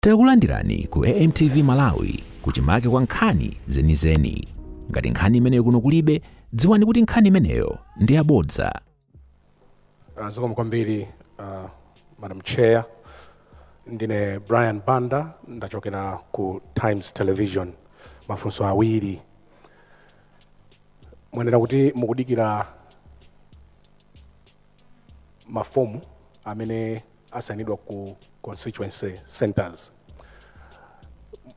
Takulandirani ku AMTV Malawi, kuchimake kwa nkhani zenizeni. Ngati nkhani imeneyo kuno kulibe, dziwani kuti nkhani imeneyo ndi yabodza. Zikomo kwambiri, Madam Chair. Ndine Brian Banda, ndachokera ku Times Television. Mafunso awiri. Mwanena kuti mukudikira mafomu amene asayinidwa ku constituency centers.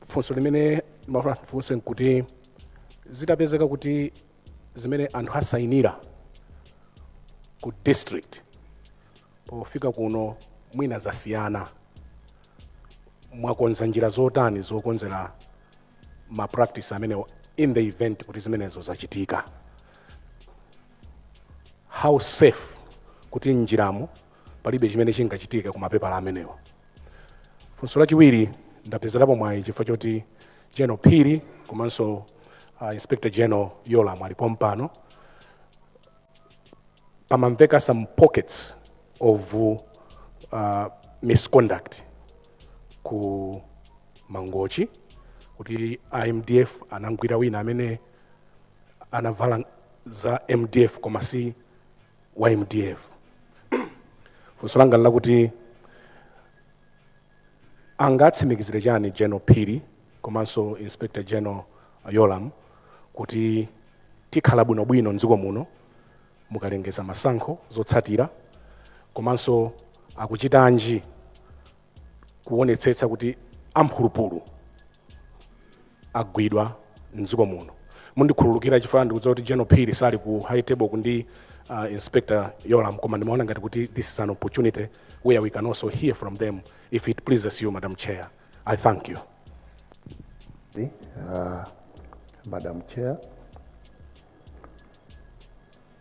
Funso limene ndimafuna ndifunse nkuti zitapezeka kuti zimene anthu asayinira ku district pofika kuno mwina zasiyana, mwakonza njira zotani zokonzera ma practice amenewo in the event kuti zimenezo zachitika? How safe kuti njiramo palibe chimene chingachitika ku mapepala amenewo? Funso lachiwiri, ndapezerapo mwayi chifukwa choti General Phiri komanso Inspector General Yolam alipo mpano. Pamamveka some pockets of misconduct ku Mangochi, kuti MDF anagwira wina amene anavala za MDF koma si wa MDF. Funso langa lakuti angatsimikizire chani General Phiri komanso Inspector General Yolam kuti tikhala bwinobwino mdziko muno mukalengeza masankho zotsatira, komanso akuchitanji kuonetsetsa kuti amphulupulu agwidwa mdziko muno? Mundikhululukira chifukwa ndikudziwa kuti General Phiri sali ku high table kundi Inspector Yolam, koma ndimaona ngati kuti this is an opportunity where we can also hear from them, if it pleases you, Madam Chair. I thank you. Madam Chair,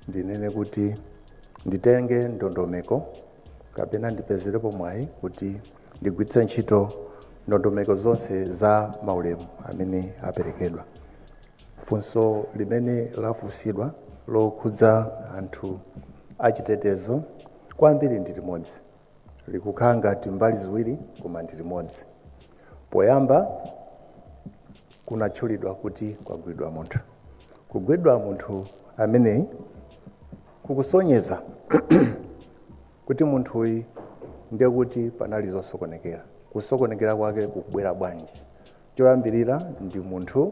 ndinene kuti nditenge ndondomeko kapena ndipezerepo mwayi kuti ndigwiritse ntchito ndondomeko zonse za maulemu amene aperekedwa. Funso limene lafunsidwa lokhudza anthu achitetezo kwambiri ndi limodzi, likukhala ngati mbali ziwiri koma ndi limodzi. Poyamba kunatchulidwa kuti kwagwidwa munthu. Kugwidwa munthu ameneyi kukusonyeza kuti munthuyi ndiye kuti panali zosokonekera. Kusokonekera kwake kukubwera bwanji? Choyambirira, ndi munthu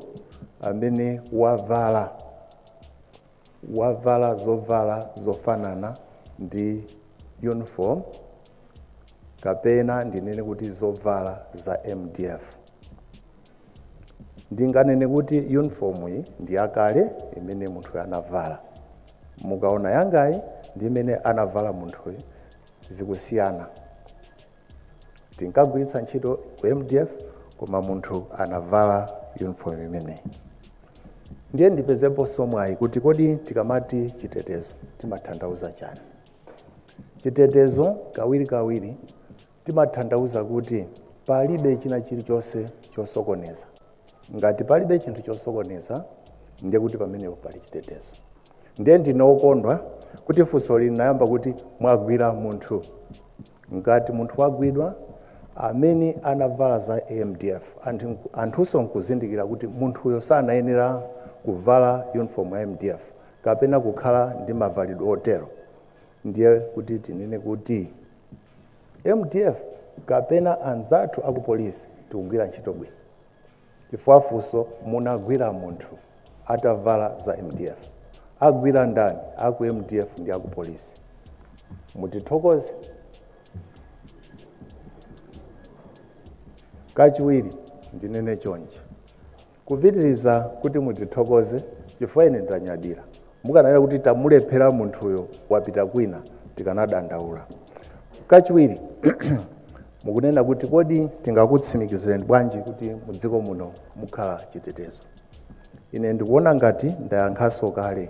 amene wavala zovala zofanana ndi uniform, kapena ndinene kuti zovala za MDF. Ndinganene kuti uniform iyi ndi yakale imene munthu anavala. Mukaona yangayi ndi imene anavala munthuyi zikusiyana. Tinkagwiritsa ntchito ku MDF, koma munthu anavala uniform imeneyi. Ndiye ndipezeponso mwayi kuti kodi tikamati chitetezo timatanthauza chani? Chitetezo kawirikawiri timatanthauza kuti palibe china chilichonse chosokoneza. Ngati palibe chinthu chosokoneza, ndiye kuti pamenepo pali chitetezo. Ndiye ndine wokondwa kuti funso linayamba kuti mwagwira munthu. Ngati munthu wagwidwa amene anavala za MDF, anthunso nkuzindikira kuti munthuyo sanayenera kuvala uniform ya MDF kapena kukhala ndi mavalidwe otero, ndiye kuti tinene kuti MDF kapena anzathu akupolisi tikugwira ntchito bwino, chifukwa funso munagwira munthu atavala za MDF, agwira ndani? Aku MDF ndi akupolisi. Mutithokoze. Kachiwiri, ndinene chonchi kupitiriza kuti mutithokoze, chifukwa ine ndanyadira. Mukananena kuti tamulephera munthuyo, wapita kwina, tikanadandaula. Kachiwiri, mukunena kuti kodi tingakutsimikizireni bwanji kuti mudziko muno mukhala chitetezo? Ine ndikuona ngati ndayankhanso kale.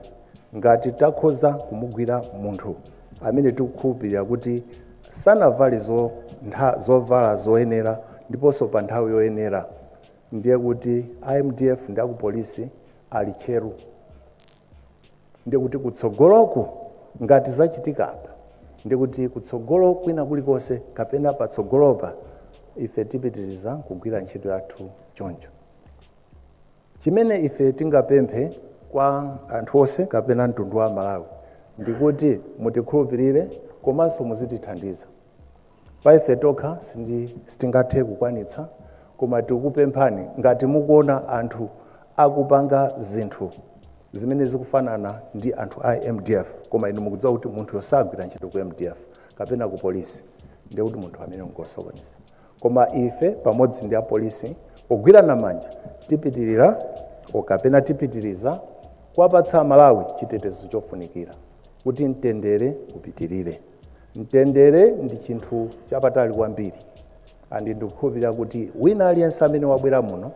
Ngati takhoza kumugwira munthu amene tikukhulupirira kuti sanavale zovala zoyenera ndiponso pa nthawi yoyenera, ndiye kuti MDF ndi akupolisi ali tcheru. Ndiye kuti kutsogoloku, ngati zachitika apa, ndiye kuti kutsogolo kwina kulikonse kapena patsogolopa Ife tipitiriza kugwira ntchito yathu choncho. Chimene ife tingapemphe kwa anthu onse kapena mtundu wa Malawi ndikuti mutikhulupirire komanso muzitithandiza. Pa ife tokha sitingathe kukwanitsa, koma tikupemphani, ngati mukuona anthu akupanga zinthu zimene zikufanana ndi anthu a MDF, koma inu mukudziwa kuti munthu yosagwira ntchito ku MDF kapena ku polisi, ndiye kuti munthu amene ngosokoneza. Koma ife pamodzi ndi apolisi pogwirana manja tipitirira kapena tipitiriza kuwapatsa Malawi chitetezo chofunikira kuti mtendere upitirire. Mtendere ndi chinthu chapatali kwambiri, and ndikukhulupirira kuti wina aliyense amene wabwera muno,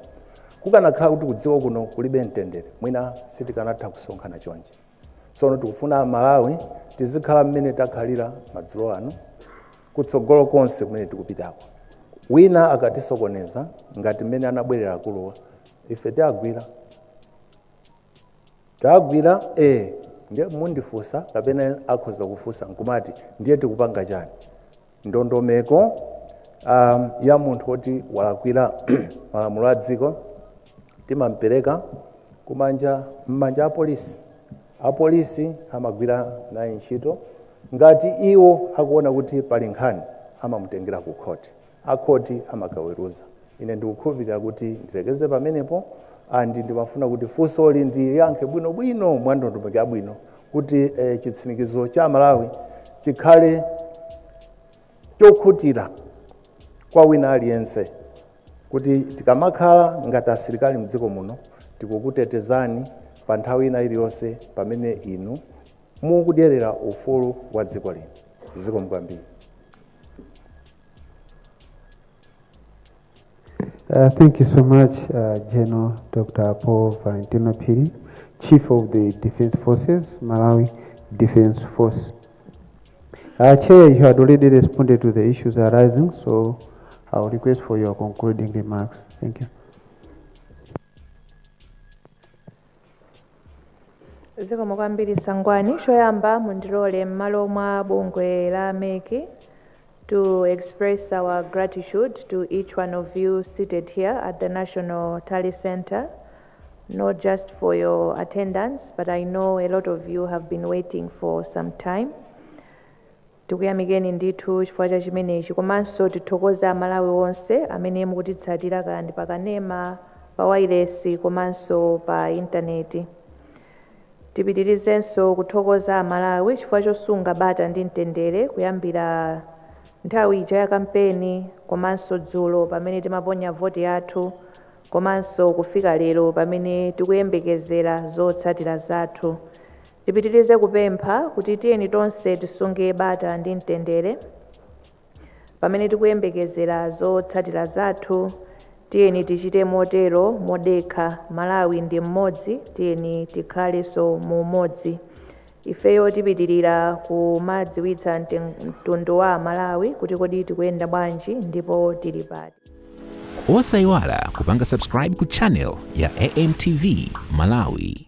kukanakhala kuti kudziko kuno kulibe mtendere, mwina sitikanatha kusonkhana chonchi. Tsono tikufuna Malawi tizikhala mmene takhalira madzulo ano kutsogolo konse kumene tikupitako. Wina akatisokoneza ngati mmene anabwerera akuluwa, ife tiagwira, tagwira. Ndiye mundifunsa kapena akhoza kufunsa nkumati, ndiye tikupanga chani? Ndondomeko ya munthu woti walakwira malamulo a dziko, timampereka kumanja, m'manja a polisi. Apolisi amagwira naye ntchito. Ngati iwo akuona kuti pali nkhani, amamutengera ku khoti, akhoti amakaweruza. Ine ndikukhulupirira kuti ndilekeze pamenepo, and ndimafuna kuti funsoli ndiyankhe bwinobwino mwa ndondomeko yabwino kuti chitsimikizo cha Malawi chikhale chokhutira kwa wina aliyense, kuti tikamakhala ngati asilikali mdziko muno, tikukutetezani pa nthawi ina iliyonse pamene inu mukudyerera ufulu wa dziko lino. Zikomo kwambiri. Thank you so much, General Dr. Paul Valentino Phiri, Chief of the Defense Forces, Malawi Defense Force. Chair, you had already responded to the issues arising, so I will request for your concluding remarks. Thank you. Zikomo kwambiri, Sangwani. Choyamba mundilole m'malo mwa bungwe la MEC to express our gratitude to each one of you seated here at the National Tally Center, not just for your attendance, but I know a lot of you have been waiting for some time. Tikuyamikeni ndithu chifukwa cha chimenechi, komanso tithokoze Amalawi onse amene mukutitsatira kaya ndi pakanema, pa wailesi komanso pa intaneti. Tipitirizenso kuthokoza Amalawi chifukwa chosunga bata ndi mtendere kuyambira nthawi ija ya kampeni, komanso dzulo pamene timaponya voti yathu, komanso kufika lero pamene tikuyembekezera zotsatira zathu. Tipitirize kupempha kuti tiyeni tonse tisunge bata ndi mtendere pamene tikuyembekezera zotsatira zathu. Tiyeni tichite motero modekha. Malawi ndi mmodzi, tiyeni tikhalenso mu umodzi. Ifeyo tipitirira kumadziwitsa mtundu wa Malawi kuti kodi tikuyenda bwanji ndipo tili pati. Osayiwala kupanga subscribe ku channel ya AMTV Malawi.